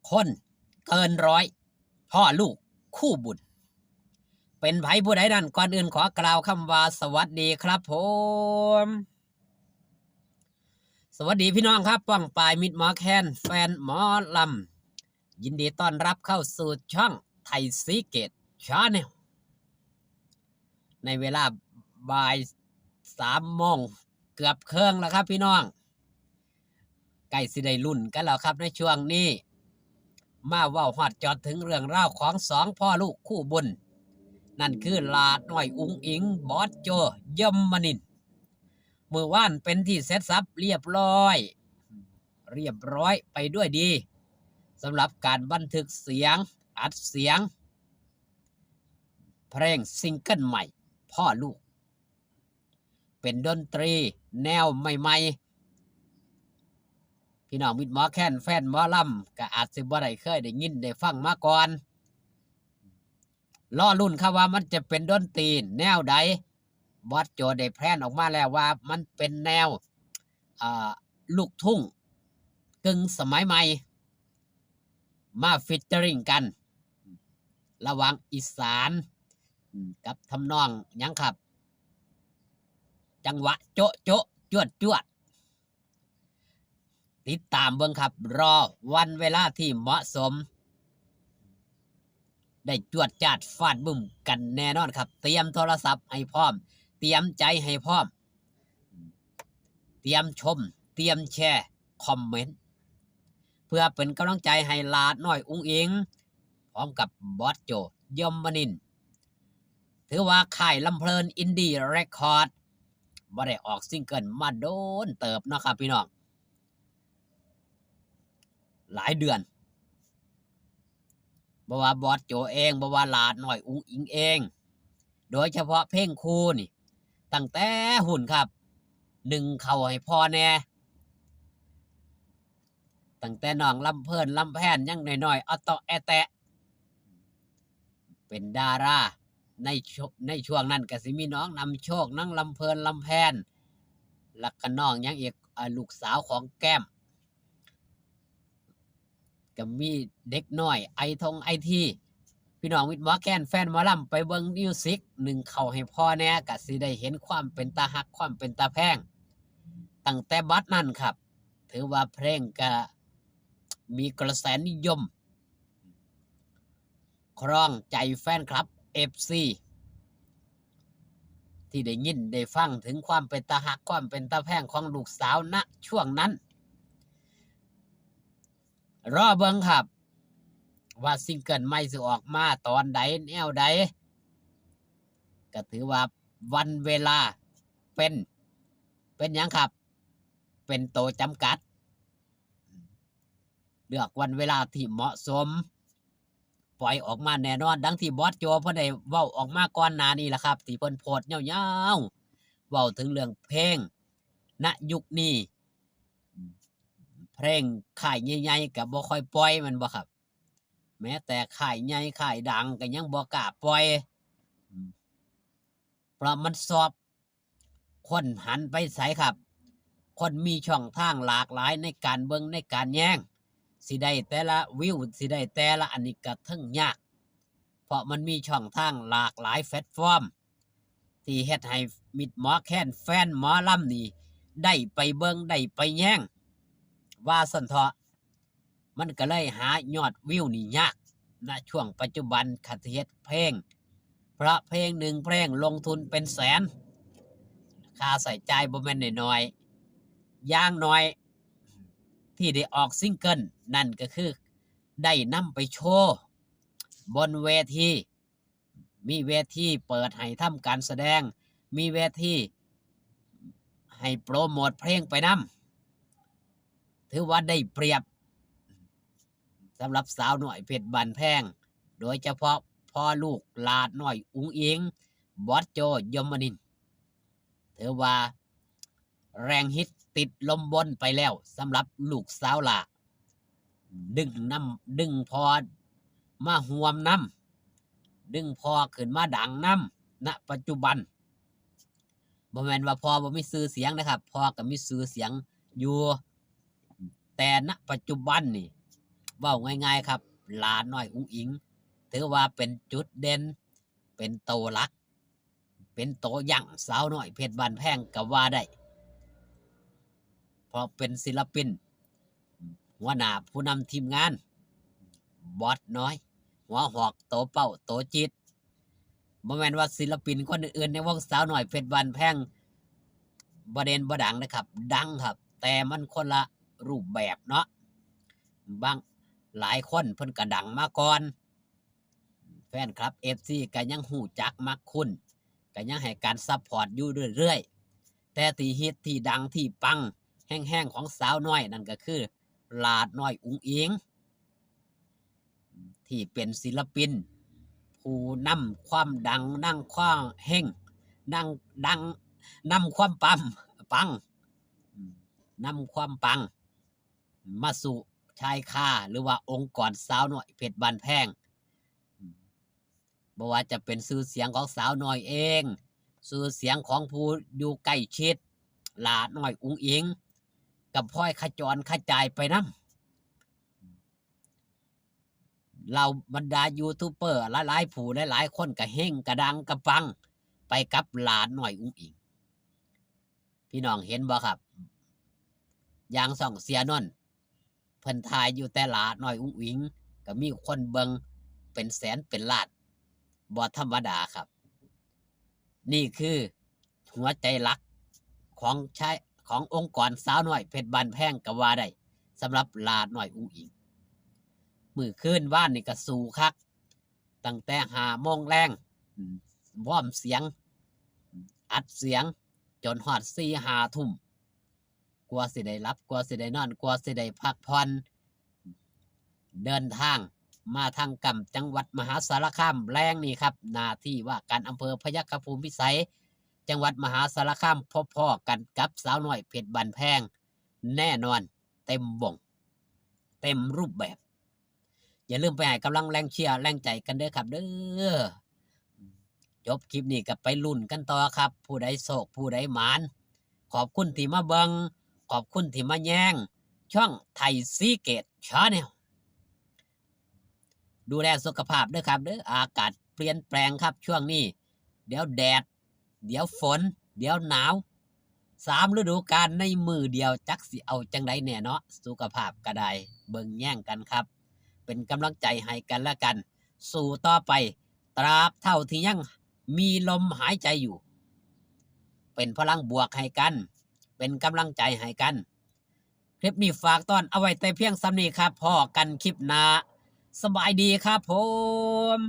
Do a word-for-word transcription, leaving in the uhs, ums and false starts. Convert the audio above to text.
คนเกินร้อย พ่อลูกคู่บุญ เป็นไผผู้ใดนั้น ก่อนอื่นขอกล่าวคำว่าสวัสดีครับผม สวัสดีพี่น้องครับ ป้องปายมิตรหมอแคน แฟนหมอลำ ยินดีต้อนรับเข้าสู่ช่องไทยซีเกตชาแนล ในเวลาบ่ายสามโมงเกือบเคิ่งแล้วครับพี่น้อง ใกล้สิได้ลุ้นกันแล้วครับในช่วงนี้ มาเว้าฮอดจอดถึงเรื่องราวของสองพ่อลูกคู่บุญ นั่นคือหลาดน้อยอุ๋งอิ๋ง บอสโจ ยมนินทร์ มื้อวานเป็นที่เสร็จสับเรียบร้อย เรียบร้อยไปด้วยดี สำหรับการบันทึกเสียง อัดเสียง เพลงซิงเกิลใหม่ พ่อลูก เป็นดนตรีแนวใหม่ๆ พี่น้องมิตรหมอแคน แฟนหมอลำ ก็อาจสิบ่ได้เคยได้ยินได้ฟังมาก่อน รอลุ้นครับว่ามันจะเป็นดนตรีแนวใด บอสโจได้แพลนออกมาแล้วว่ามันเป็นแนว อ่า ลูกทุ่งกึ่งสมัยใหม่ มาฟีเจอริ่งกัน ระหว่างอีสาน อืม กับทำนองหยังครับ จังหวะโจ๊ะโจ๊ะจวดจวด ติดตามเบิ่งครับ รอวันเวลาที่เหมาะสม ได้จวดจาดฟาดบึ้มกันแน่นอนครับ เตรียมโทรศัพท์ให้พร้อม เตรียมใจให้พร้อม เตรียมชม เตรียมแชร์ คอมเมนต์ เพื่อเป็นกำลังใจให้หลาดน้อยอุ๋งอิ๋ง พร้อมกับบอสโจ ยมนินทร์ ถือว่าค่ายลำเพลินอินดี้เรคคอร์ดบ่ได้ออกซิงเกิลมาโดนเติบเนาะครับพี่น้อง หลายเดือน บ่ว่าบอสโจเอง บ่ว่าหลาดน้อยอุ๋งอิ๋งเอง โดยเฉพาะเพลงคู่นี่ ตั้งแต่หุ่นครับ หนึ่งเข้าให้พ่อแน่ ตั้งแต่น้องลำเพลินลำแพนยังน้อยๆ ออตอแอแตะ เป็นดาราในช่วง ในช่วงนั้นก็สิมีน้องนำโชค น้องลำเพลินลำแพน แล้วก็น้องหยังอีก อ่า ลูกสาวของแก้ม ก็มีเด็กน้อยไอทงไอที พี่น้องมิตรหมอแคน แฟนหมอลำ ไปเบิ่งมิวสิก หนึ่งเข้าให้พ่อแน่ ก็สิได้เห็นความเป็นตาฮัก ความเป็นตาแพง ตั้งแต่บัดนั้นครับ ถือว่าเพลงก็มีกระแสนิยม ครองใจแฟนคลับ เอฟซี ที่ได้ยินได้ฟังถึงความเป็นตาฮัก ความเป็นตาแพงของลูกสาว ณ ช่วงนั้น รอเบิ่งครับ ว่าซิงเกิลใหม่สิออกมาตอนใด แนวใด ก็ถือว่าวันเวลาเป็น เป็นหยังครับ เป็นตัวจำกัด เลือกวันเวลาที่เหมาะสม ปล่อยออกมาแน่นอน ดังที่บอสโจเพิ่นได้เว้าออกมาก่อนหน้านี้ล่ะครับ ที่เพิ่นโพสต์ยาวๆ เว้าถึงเรื่องเพลง ณ ยุคนี้ เพลงค่ายใหญ่ๆ ก็บ่ค่อยปล่อยแม่นบ่ครับ แม้แต่ค่ายใหญ่ค่ายดังก็ยังบ่กล้าปล่อย เพราะมันซอฟต์ คนหันไปไสครับ คนมีช่องทางหลากหลายในการเบิ่งในการแยง สิได้แต่ละวิว สิได้แต่ละอันนี้ก็เทิงยาก เพราะมันมีช่องทางหลากหลายแพลตฟอร์ม ที่เฮ็ดให้มิตรหมอแคน แฟนหมอลำนี่ ได้ไปเบิ่งได้ไปแยง ว่าซั่นเถาะ มันก็เลยหายอดวิวนี่ยาก ณ ช่วงปัจจุบัน คันสิเฮ็ดเพลง เพราะเพลงหนึ่งเพลงลงทุนเป็นแสน ค่าใช้จ่ายบ่แม่นน้อยๆ อย่างน้อยที่ได้ออกซิงเกิล นั่นก็คือได้นำไปโชว์บนเวที มีเวทีเปิดให้ทำการแสดง มีเวทีให้โปรโมทเพลงไปนำ ถือว่าได้เปรียบ สำหรับสาวน้อยเพชรบ้านแพง โดยเฉพาะพ่อลูกหลาดน้อยอุ๋งอิ๋ง บอสโจ ยมนินทร์ ถือว่าแรงฮิตติดลมบนไปแล้ว สำหรับลูกสาวหล่า ดึงนำ ดึงพ่อมาร่วมนำ ดึงพ่อขึ้นมาดังนำ ณ ปัจจุบัน บ่แม่นว่าพ่อบ่มีชื่อเสียงนะครับ พ่อก็มีชื่อเสียงอยู่ แต่ ณ ปัจจุบันนี่ เว้าง่ายๆครับ หลาน้อยอุ๋งอิ๋ง ถือว่าเป็นจุดเด่น เป็นโตหลัก เป็นโตยั้งสาวน้อยเพชรบ้านแพงก็ว่าได้ เพราะเป็นศิลปิน หัวหน้าผู้นำทีมงาน บอสน้อย หัวหอกโตเป้าโตจี๊ด บ่แม่นว่าศิลปินคนอื่นๆในวงสาวน้อยเพชรบ้านแพงบ่เด่นบ่ดังนะครับ ดังครับ แต่มันคนละรูปแบบเนาะ บาง หลายคนเพิ่นก็ดังมาก่อน แฟนคลับ เอฟซี ก็ยังฮู้จักมักคุ้น ก็ยังให้การซัพพอร์ตอยู่เรื่อยๆ แต่ที่ฮิตที่ดังที่ปังแฮงๆของสาวน้อยนั่นก็คือ หลาน้อยอุ๋งอิ๋ง ที่เป็นศิลปิน ผู้นำความดัง นำความเฮง นำดัง นำความปัง ปัง อืม นำความปัง มาสู่ชายคา หรือว่าองค์กรสาวน้อยเพชรบ้านแพง อืม บ่ว่าจะเป็นชื่อเสียงของสาวน้อยเอง ชื่อเสียงของผู้อยู่ใกล้ชิด หลาน้อยอุ๋งอิ๋ง ก็พลอยขจรขจายไปนำ เหล่าบรรดายูทูบเบอร์หลายๆผู้หลายๆคนก็เฮงกะดังกะปังไปกับหลาน้อยอุ๋งอิ๋ง พี่น้องเห็นบ่ครับ อย่างช่องเสียนนท์ เพิ่นถ่ายอยู่แต่หลาน้อยอุ๋งอิ๋ง ก็มีคนเบิ่งเป็นแสนเป็นล้าน บ่ธรรมดาครับ นี่คือหัวใจหลักของชาย ขององค์กรสาวน้อยเพชรบ้านแพงก็ว่าได้ สำหรับหลาน้อยอุ๋งอิ๋ง มื้อคืนวานนี่ก็สู้คัก ตั้งแต่ห้าโมงแลง อืม วอร์มเสียง อัดเสียง จนฮอดสี่ห้าทุ่ม กว่าสิได้หลับ กว่าสิได้นอน กว่าสิได้พักผ่อน เดินทางมาทางกำจังหวัดมหาสารคามแลงนี่ครับ หน้าที่ว่าการอำเภอพยัคฆภูมิพิสัย จังหวัดมหาสารคาม พบพ้อกันกับสาวน้อยเพชรบ้านแพง แน่นอน เต็มวง เต็มรูปแบบ อย่าลืมไปให้กำลังแรงเชียร์แรงใจกันเด้อครับเด้อ จบคลิปนี้ก็ไปลุ้นกันต่อครับ ผู้ใดโชค ผู้ใดหมาน ขอบคุณที่มาเบิ่ง ขอบคุณที่มาแยง ช่องไทยซีเกตชาแนล ดูแลสุขภาพด้วยครับเด้อ อากาศเปลี่ยนแปลงครับช่วงนี้ เดี๋ยวแดด เดี๋ยวฝน เดี๋ยวหนาว สามฤดูกาลในมื้อเดียว จักสิเอาจังใดแน่เนาะ สุขภาพก็ได้ เบิ่งแยงกันครับ เป็นกำลังใจให้กันและกัน สู้ต่อไป ตราบเท่าที่ยังมีลมหายใจอยู่ เป็นพลังบวกให้กัน เป็นกำลังใจให้กัน คลิปนี้ฝากต้อนเอาไว้แต่เพียงส่ำนี้ครับ พ้อกันคลิปหน้า สบายดีครับผม